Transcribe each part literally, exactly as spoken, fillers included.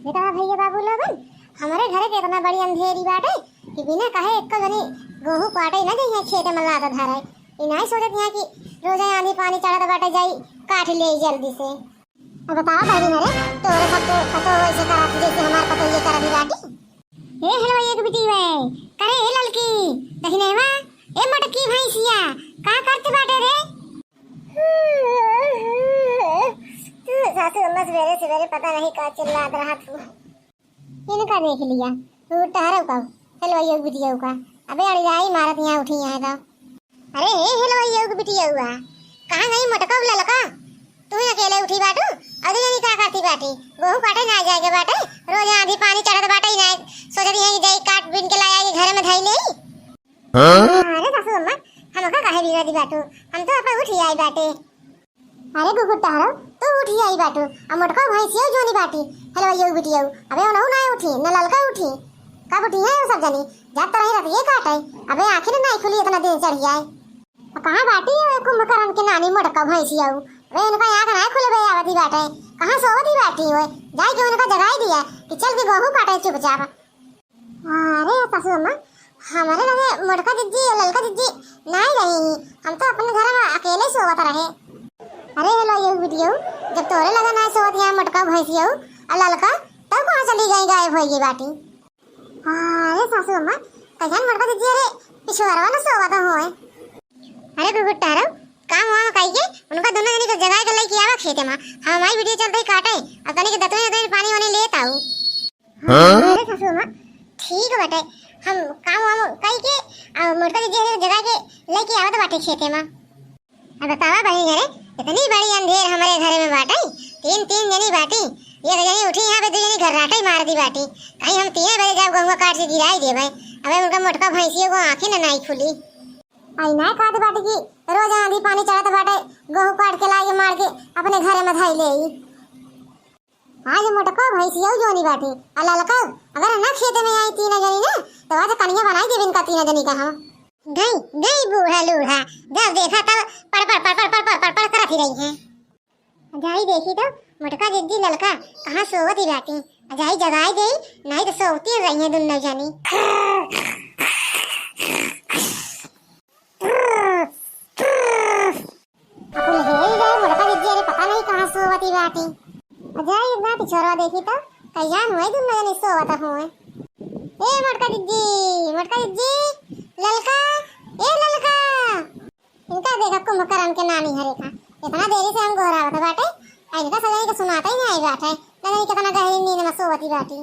बेटा भैया बाबू लोगन, हमरे घरे के इतना बड़ी अंधेरी बाटे कि बिना कहे एक्को जनी गोहूँ काटे न जइहे खेते में लात धरे। ई नाई सोचत हियाँ कि रोजे आंधी पानी चढ़त बाटे, जाई काट ले जल्दी से। अब बतावा बहिनी रे, तोरे सब तो पतो ऐसे करत जैसे हमार पतो ये करत बाटी। ए हेलो एक बिटिया, करे ए ललकी, दहिनेवा, ए मोटकी भैंसिया, का करत बाटे रे? तू सासू अम्मा सवेरे सवेरे पता नहीं का चिल्लात रहत हूँ। इनका देख लिया, तू टहरऊ का, हेलो एक बिटिया का। अबे अड़ियाई मारत यहाँ उठी यहाँ का। अरे हे हेलो एक बिटिया, कहाँ गई मोटका ललका? तू ही अकेले उठी बाटू, अउर जनी का करती बाटी? गोहूँ काटे ना जाए के बाटे, रोज आंधी पानी चढ़त बाटे ही ना, सोचत ही जाई काट बीन के लाया के घर में धई ले। हाँ? अरे सासू अम्मा, हमका काहे बिगड़ दी बाटू? हम तो अपन उठी आई बाटे। अरे गुगुर टहरो, तू उठी आई बाटू, आ मोटका भैंसिया जोनी बाटी, हेलो यो बिटिया, अबे ओनहु ना उठी, न ललका उठी, कब उठी है वो सब जनी? जब तो रही रतिये काटे, अबे आँखी ना नाई खुली इतना दिन चढ़ी आए। आ कहाँ बाटी है कुंभकर्ण के नानी मोटका भैंसिया? अबे इनका आँख ना खुले बे आवती बाटे, कहाँ सोवती बाटी हो? जाए के उनका जगाई दिया कि चल के गोहूँ काटे चुपचाप। अरे सासू अम्मा, हमारे लगे मोटका जिज्जी और ललका जिज्जी नाई रही, हम तो अपने घर में अकेले सोवत रहे। अरे हेलो ये बिटिया, जब तोरे लगे नाई सोवत यहाँ मोटका भैंसिया और ललका, तब कहाँ चली गई, गायब हो गई बाटी? अरे सासू अम्मा, कैसन मोटका जिज्जी, अरे पिछुआरवा न सोवत होए। अरे गुगुर टहरो, काम वाम कई के उनका दोनों जनी के जगाए के लेके आवा खेते में, हम हमारी बिटिया चलते ही काटे, अब तनी के दतुए दतुए पानी वानी लेत आऊ। हाँ? अरे सासू अम्मा, ठीक बाटे, हम काम वाम कई के, आ, मोटका दीदी हरे जगा के लेके आवत बाटे खेते में। अब बतावा बहिनी रे, इतनी बड़ी अंधेर हमरे घरे में बाटे, तीन, तीन जनी बाटी, एक जनी उठी यहाँ पे, दू जनी घर्राटा ही मार दी बाटी, कहीं हम तीन बजे जाब गहुआ काट के गिराई देबे, अबे उनका मोटका भैंसियों को आँखी ना नाई खुली। आई ना कहत बाटी कि रोज आंधी पानी चढ़त बाटे, गहूँ काट के लाए मार के अपने घरे में धई ले। आज मोटको भैंसियौ जोनी बाटी, आ ललको अगर ना खेते में आई तीनों जनी ना, तो आज कनिया बनाई देबे इनका तीनों जनी का हम। गई, गई बूढ़ा लूढ़ा, जब देखा तब पड़ पड़ पड़ पड़ पड़ पड़ पड़ पड़ करत ही रही है। जाई देखी तो मोटका जिज्जी ललका कहाँ सोवत ही बाटी, आ जाई जगाई देई, नहीं तो सोवती रही है दुन्नो जनी। अकुल हेरी गए मोटका जिज्जी, अरे पता नहीं कहाँ सोवती बाटी। आ जाई इतना पिछोरवा देखी तो कईजान हुए दुन्नो जनी सोवत हुए। ए मोटका जिज्जी, मोटका जिज्जी, ललका, ए ललका। इनका देखा कुंभकर्ण के नानी हरे का, इतना देरी से हम गोहरावत बाटे, आ इनका सजाई के सुनाता ही नहीं बाटे, ना जाने कितना गहरी नींद में सोवती बाटी।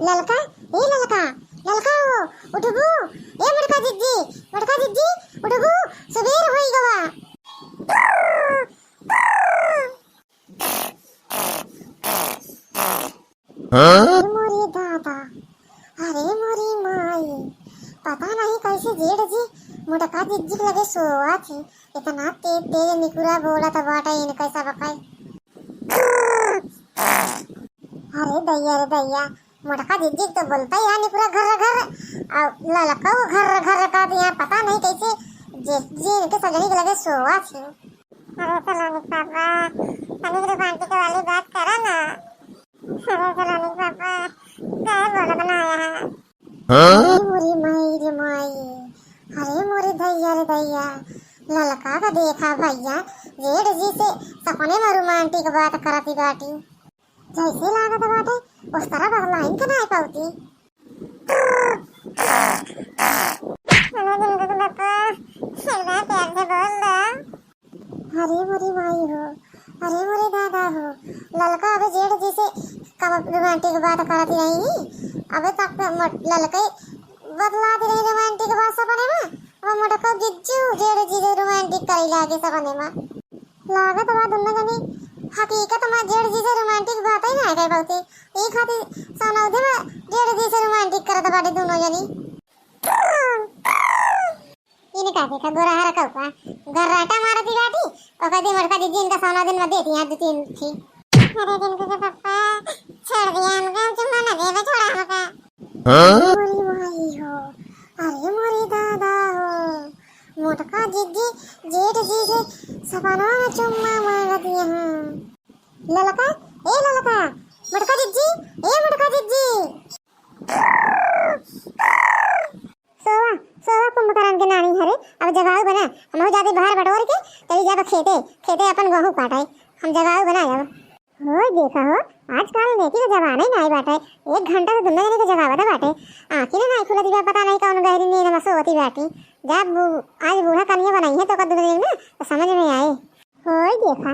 ललका, ए ललका, ललका हो, उठबू? ए मोटका जिज्जी, मोटका जिज्जी, उठबू? सुबेर होई गवा। हाँ? अरे मोरे दादा, अरे मोरी माई, पता नहीं कैसे जेठ जी मोटका जिज्जी के लगे सोवा थी, इतना तेज तेज निकुरा बोलत बाटे इनके सब के। अरे दैया रे दैया, मोटका जिज्जी तो बोलता ही है निकुरा घर घर, और ललको घर घर का दिया, पता नहीं कैसे जेठ जी इनके सजनी के लगे सोवा थी। अरे तो रानी पापा, तनिक रुमांटिक वाली बात करा ना। अरे तो रानी पापा, काहे बोलत ना आया है? हाँ? अरे मोरी माई रे माई, अरे मोरी दैया रे दैया, ललका का देखा भैया, जेठ जी से सपने में रोमांटिक बात करती बाटी। जैसे लागत बाटे, उस तरह बदलाइन के नाय पावती। अरे जिंदगी बप्पा, इतना प्यार से बोल दो। अरे मोरी माई हो, अरे मोरे दादा हो, ललका अबे जेठ जी से कब रोमांटिक बात करती रही, अबे तक तो मोट-, ललके बतलाती रही रोमांटिक बात सपने में, अब मोटको जिज्जू जेठ जी से रोमांटिक करे लागे सपने में। लागत बा दुनो जनी हकीकत में जेठ जी से रोमांटिक बात ही ना करे बहुते, ई खातिर सनौधे में जेठ जी से रोमांटिक करत बाटे दुनो जनी। इनका देखा गोरा हरा कौआ गर्राटा मारती बाटी, ओकर दी मोटका जिज्जी इनका सोना दिन में देती हैं दो तीन थी। अरे जिंदगी के पप्पा, छोड़ दिया हमका, हम चुम्मा ना देबे, छोड़ा हमका। हाँ? अरे मोरी माई हो, अरे मोरे दादा हो, मोटका जिज्जी, जेठ जी से सपनवा में चुम्मा मांगत हूँ। ललका, ए ललका, मोटका जिज्जी, ए मोटका जिज्जी। सोवा, सोवा कुंभकर्ण के नानी हरे, अब जगाऊ बना, हमहू जाते बाहर बटोर के, चली जाब खेते, खेते अपन गेहूं काटे, हम जगाऊ बना अब। होय देखा हो, आजकल नेकी के जमाना ही नाई बाटे, एक घंटा से दुनो जने के जगावत बाटे, आँखी ने नाई खुलत बा, पता नहीं कौन गहरी नींद में सोवती बाटी। जब बू-, आज बूढ़ा कनिया बनाई है तो का दुनो जने ना, तो समझ में आए। होय देखा,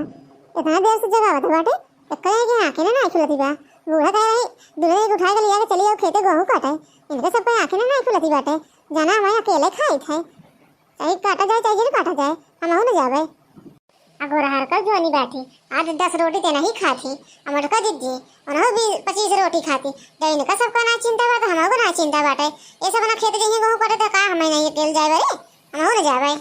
इतना देर से जगावत बाटे, एक्का जने के आँखी ने नाई खुलत बा। बूढ़ा कह रही, दुनो जने के उठा के लिया के चली जाओ खेते गेहूं काटे, इनके सबके आँखी ने नाई खुलत बाटे, जाना हमें अकेले खाई थे, चाहे काटा जाए, चाहे जिन काटा जाए, हमहू न जावे। आ गोरहरकऊ जोनी बाटी, आज दस रोटी ते नहीं खाती, आ मोटका जिज्जी, उनहू बीस पच्चीस रोटी खाती। जब इनका सबका ना चिंता बा, तो हमहू को ना चिंता बाटे। ये सब ना खेत जइहे गेहूं काटे, तो का हमें नहीं अकेल जाए बरे? हमहू न जावे।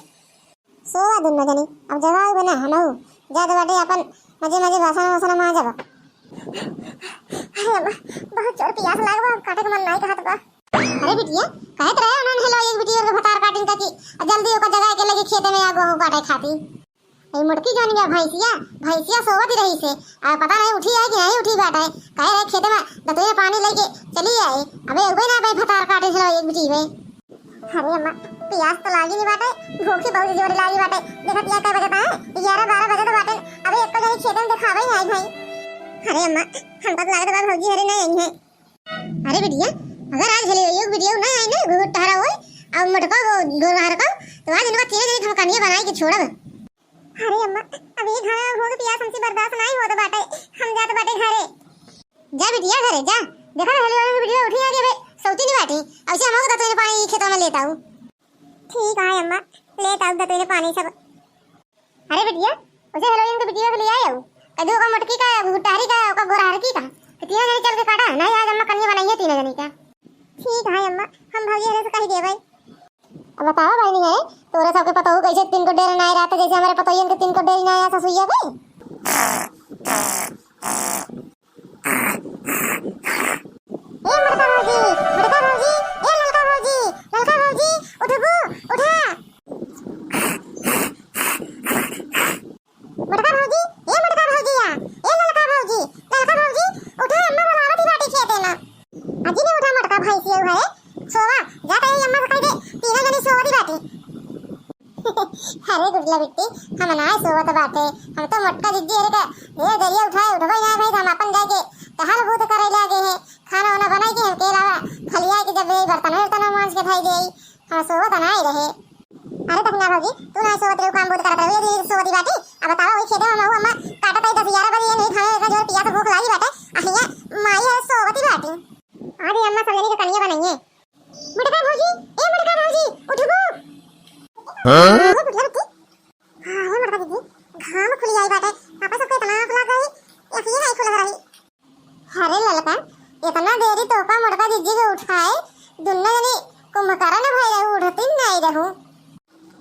सोवा दुनो जनी, अब जगाऊ बना हमहू। जात बाटे अपन मजे मजे बासन वासन माजब। अरे अम्मा, बहुत जोर पियास लागल बा, काटे के मन नहीं कहत बा। अरे बिटिया, कहत रहे उन्होंने हेलो एक बिटिया के भतार काटिन का की, जल्दी ओका जगा के लगे खेते में आ गेहूं काटे खाती। ए मोटकी जानिया भैंसिया, भैंसिया सोवत रही से, आ पता नहीं उठी है कि नहीं उठी बाटे। कहे रहे खेते में दतुए पानी लेके चली आई, अबे उबे ना भाई भतार काटे हेलो एक बिटिया। अरे अम्मा, पियास तो लागी नहीं बाटे, भूखी बहुत जोर लागी बाटे। देखत या कै बजे बा? ग्यारह बारह बजे तो बाटे, अबे एको जनी खेते में देखावे ही आई भाई। अरे अम्मा, हमका तो लागत बा भौजी हरे नहीं आई है। अरे बिटिया, अगर आज हेले एक बिटिया ना आई ना, घुघुट टहरा होई, अब मटका वो गोरहरकऊ, तो आज इनका तीनों जनी हम कनिया बनाई के छोड़ब। अरे अम्मा, अब ये घाम भूख पियास हमसे बर्दाश्त नहीं होत बाटे, हम जात बाटे घरे। जा बिटिया घरे जा, देखा ना हेले वाले बिटिया उठी आगे बे, सौती नहीं बाटी, ऐसे हम होता तो पानी खेतवा में लेता हूँ। ठीक है अम्मा, लेता हूँ दतुई पानी सब। अरे बिटिया, उसे हेलो इनके बिटिया के ले आए हो, कदू का मटकी का, गुट्टारी का, का गोरहरकी का, कि तीनों जनी चल के काटा, नहीं आज अम्मा कनिया बनाइए तीनों जनी का। ठीक है अम्मा, हम भौजी हरे से कही देबै। अब बतावा बहिनी है, तोरे सबके पतोहू कैसे तीन को डेर नाई रहता, जैसे हमारे पतोहियन के तीन को डेर नाई आ ससुइया के। ए मोटका भौजी, मोटका भौजी, ए ललका भौजी, ललका भौजी, उठबू, उठा। मोटका भौजी, ए मोटका भौजिया, ए ललका भौजी, ललका भौजी, उठा, अम्मा बुलावत ही बाटी खेते में। अजी ने उठा मोटका भैंसिया है, सोवा, जा तई अम्मा से कह दे, तीनों जनी सोवत ही बाटी। अरे गुडला बिट्टी, हम ना सोवत बाटे, हम तो मोटका जिज्जी हरे का, ए दरिया उठाए, उठबै ना भाई, हम अपन जाके टहल बूत करे लागे हैं, खाना वाना बनाई के हमके अलावा फलिया के जब ये बर्तन वर्तन मांज के धई देई, हम सोवत ना ही रहे। अरे दखिना भौजी, तू ना सोवत रहे, काम बहुत करत रहे, ये सोवत ही बाटी। अब बतावा, वही खेते में हम अम्मा काटत आई दस ग्यारह बजे, ये नहीं खाने का जोर पिया तो भूख लागी बाटे, आ हियां माई है सोवत ही बाटी। अरे अम्मा सब जनी के कनिया बनाइए। मोटका भौजी, ए मोटका भौजी, उठबू? हाँ? अरे बुढ़िया बिट्टी, हाँ, हे मोटका दीदी, घाम खुली आई बाटे, पापा सबके इतना आँख लग गई, अखिए नहीं खुलत रही। अरे ललका, इतना देरी तोका मोटका दीदी के उठाए, दुन्नो जनी कुंभकर्ण भई रहू, उठती नहीं रहू।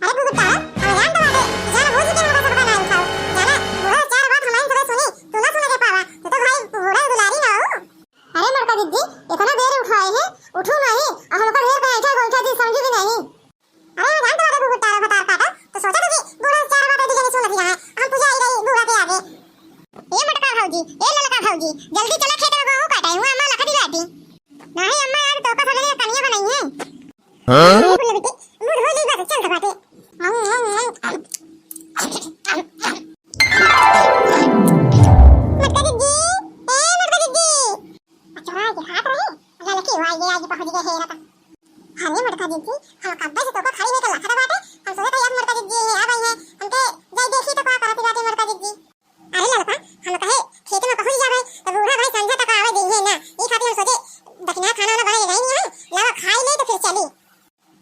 अरे भुगता, हम जान तो बाटे, जान बुझ के मोटका सबका नाम उठाओ। जाना, बूढ़ा चार बात हमारी तरह सुनी, तू ना सुने के पावा, तू तो भाई बूढ़ा दुलारी ना हो। अरे मोटका दीदी, इतना देर उठाए हैं, उठू नहीं, और हमका ढेर बैठा गोइठा दी समझू भी नहीं। अरे, हम जानत बाटे, भूत तारा भतार काटा, तो सोचा था कि बूढ़ा चार बात दीदी ने सुनत ही रहा, हम पूजा आई रही बूढ़ा के आगे। ए मोटका भौजी, ए ललका भौजी, जल्दी चला खेत में गेहूं काटे, हुआ अम्मा लखती बाटी। नहीं अम्मा, आज तोका सगले कनिया बनाई है। हाँ? अरे, बोले बेटी, बूढ़ हो गई बात, चल तो बाटे। मोटका दीदी, ए मोटका दीदी। चोरा के हाथ रहे, ललकी हुआ ये आगे पहुंच गए हेरा था। अरे मोटका दीदी, हम कब्बे से तोका खड़ी होके लखत बाटे, हम सोचे थे अब मोटका दीदी है, आ गई है, हमके जाई देखी तो का करत बाटे मोटका दीदी। अरे ललका, हम कहे खेत में पहुंच जाबे, तो बूढ़ा भाई संझा तक आवे दी है ना, ई खातिर हम सोचे दखिना खाना वाला बनाए रही नहीं है, लावा खाई ले तो फिर चली।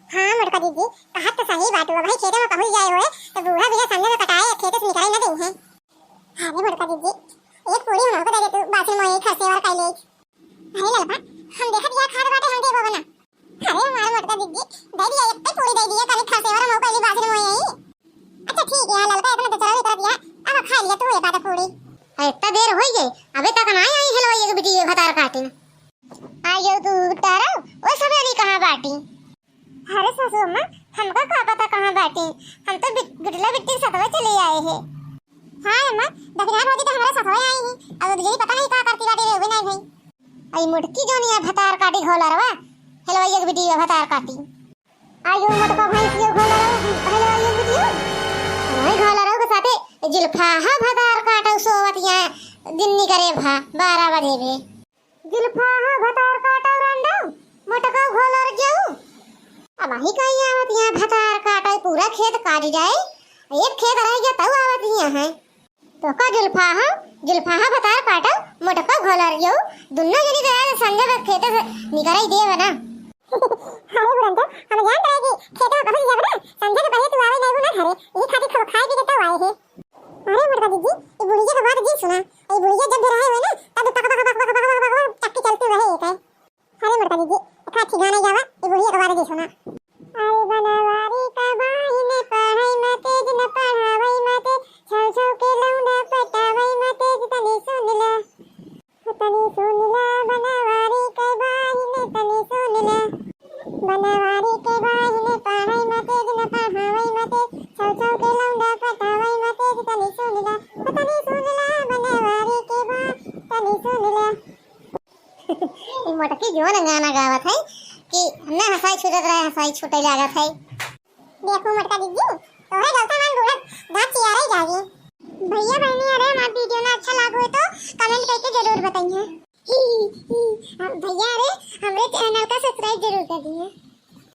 हाँ मोटका दीदी, कहत तो सही बात हुआ भाई, खेत में पहुंच जाए हुए, तो बूढ़ा भैया संझा में कटाए खेत से निकले न दी है। अरे मोटका दीदी, एक पूरी हमको दे दे तू, बासिन मोए खरसेवर खाई ले। अरे ललका, हम देखत या खात बाटे, हम देबो बना। अरे हमारे मोटका दीदी, दे दिया, एक पूरी दे दिया, कभी खरसेवर हम ओकली बासिन मोए आई। अच्छा ठीक है ललका, इतना तो चलो इतना दिया, अब खा लिया तू एक आधा पूरी। अरे इतना देर हो गई, अबे तक ना आई हेलवा ये बिटिया भतार काटिन। आयो तू तारा, ओ सब जनी कहाँ बाटी? अरे सासू अम्मा, हमका का पता कहाँ बाटी, हम तो बिट-, बिटला बिट्टी सतवे चले आए हैं। हाँ अम्मा, दखिना भौजी तो हमारे सतवे आई ही, अब दीदी पता नहीं का करती बाटी रे, भी नहीं भाई। आई मोटकी जोनिया भतार काटी घोलरवा, हेलवा एक वीडियो भतार काटी। आयो मोटका भैंस यो घोलरवा, हेलवा एक वीडियो। वही घोलरवा के साथे जुल्फा हा भतार काटो सोवत यहाँ दिन निकरे भा बारह बजे बे। जुल्फा हा भतार काटो रंडो, मोटका घोलर जाऊ। अब वही कहीं आवत यहाँ भतार काटो पूरा खेत काट जाए, एक खेत रह गया तब आवत यहाँ है। तो का जुल्फा हा, जुल्फा हा भतार काटो, मोटका घोलर जाऊ, दुन्नो जनी गया तो संजय बस खेते से निकराई देव ना। अरे बुढ़न तो, हम जानत रहे कि खेते में पहुंच जाब ना, संजय के पहले तू आवे नहीं ना घरे, यही खातिर खूब खाए पी के तब आए हैं। अरे मोटका दीदी, ये बुढ़िया के बात जी सुना, ये बुढ़िया जब भी रहे हुए ना, तब पक पक पक पक चक्की चलती रहे एक है। अरे मोटका दीदी, एक अच्छी गाना गावा, ये बुढ़िया के बात जी सुना। अरे बनवारी का बाई ने पढ़ाई में तेज, न पढ़ावई में तेज, छौ छौ के लौंडा पटावई में तेज, तनी सुन ला। तनी सुन ला बनवारी के बाई ने, तनी सुन ला। बनवारी के बाई ने पढ़ाई में तेज, न पढ़ावई में तेज, छौ छौ के लौंडा पटावई में तेज, तनी सुन ला। तनी सुन ला बनवारी के बाई, तनी सुन ला। ई मोटकी जोन गाना गावत है कि ना हंसाई छूटत रहे, हंसाई छूटे लागत है। देखू मोटका दीदी, तोहरे गलता मान बूढ़ा दांत